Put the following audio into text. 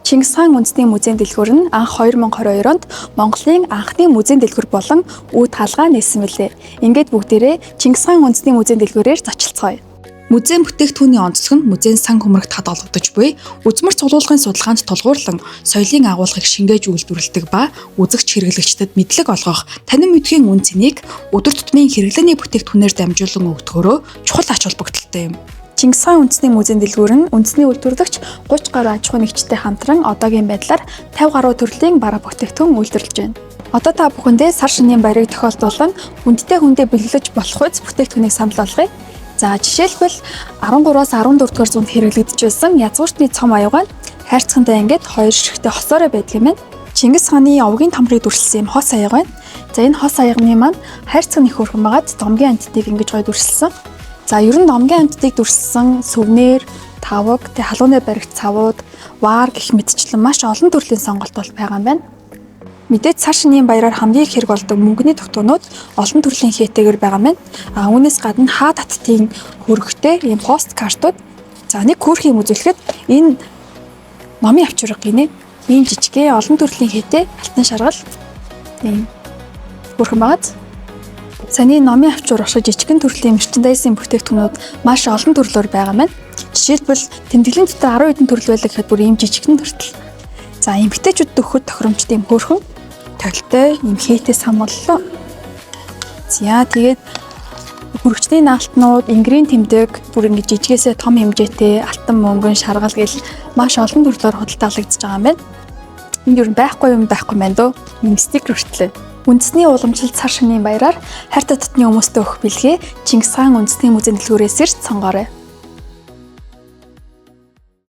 Чингис хаан үндэсний музейн дэлгүүр нь анх 2022 онд Монголын анхны музейн дэлгүүр болон үд хаалгаа нээсэн мэлээ. Ингээд бүгдээрээ Чингис хаан үндэсний музейн дэлгүүрээр зочилцгоё. Музейн бүтээгдэхүүний онцлог нь музейн сан хөмрөгт хадгалагдаж буй үзмэр цуглуулгын судалгаанд тулгуурлан соёлын агуулгыг шингээж үйлдвэрлэдэг ба үзэгч хэрэглэгчдэд мэдлэг олгох танин мэдхийн үн цэнийг өдөр тутмын хэрэглээний бүтээгдэхүүнээр дамжуулан өгдөхөөрөө чухал ач холбогдолтой юм. Чингис хаан үндэсний музейн дэлгүүр нь үндэсний үйлдвэрлэгч 30 гаруй аж ахуйн нэгжтэй хамтран одоогийн байдлаар 50 гаруй төрлийн бараа бүтээгдэхүүн үйлдвэрлэж байна. Одоо та бүхэндээ сар шинийн баярыг тохиолдуулан хүндтэй хүндээ бэлэглэж болох үз бүтээгдэхүүнийг санал болгоё. За, жишээлбэл, 13-аас 14 дугаар зуунд хэрэглэгдэж байсан язгууртны цом аюугаа нь хайрцагтай ингээд хоёр ширхтээ хосоорой байдаг юм байна. Чингис хааны овгийн томрыг дүрсэлсэн юм хос аяга байна. За, энэ хос аягны маань хайрцаг нь их хөөрхөн байгаад домгийн амьтдыг ингэж гоё дүрсэлсэн. За, ер нь домгийн амьтдыг дүрсэлсэн сүвнэр, тавг, тэг халууны баригт цавууд, ваар гэх мэтчлэн маш олон төрлийн сонголт бол байгаа юм байна. Мэдээж сар шинийн баяраар хамгийн их хэрэг болдог мөнгөний тогтоонууд олон төрлийн хээтэйгэр байгаа юм байна. А үүнээс гадна хаа таттын хөрөгтэй ийм пост картууд. За, нэг хөөрхөн юм үзүүлэхэд энэ номын авчирга гинэ. Ийм жижигхэн олон төрлийн хээтэй алтан шаргал ийм хөөрхөн байгааз. Саний номын авчуур бошго жижигхэн төрлийн мерчендайзинг бүтээгдэхүүнүүд маш олон төрлөөр байгаа маань. Жишээлбэл, тэмдэглэлийн дотор 10 хэдэн төрөл байлаа гэхэд бүр ийм жижигхэн төртөл. За, эмэгтэйчүүдэд өгөхөд тохиромжтой юм хөөрхөн толтой ийм хээтэй сан боллоо. За, тэгээд хөрөгчний наалтнууд, ингрийн тэмдэг бүр ингэж жижигээсээ том хэмжээтэй алтан мөнгөн шаргал гэл маш олон төрлөөр худалдаалагдаж байгаа юм байна. Энд юу байхгүй юм байхгүй байна дөө. Ийм стикер хүртлээ. Үндэсний уламжлалт сар шинийн баяраар хайртай дотны хүмүүстээ өгөх бэлгээ Чингис хаан үндэсний музейн дэлгүүрээс ирж сонгоорой.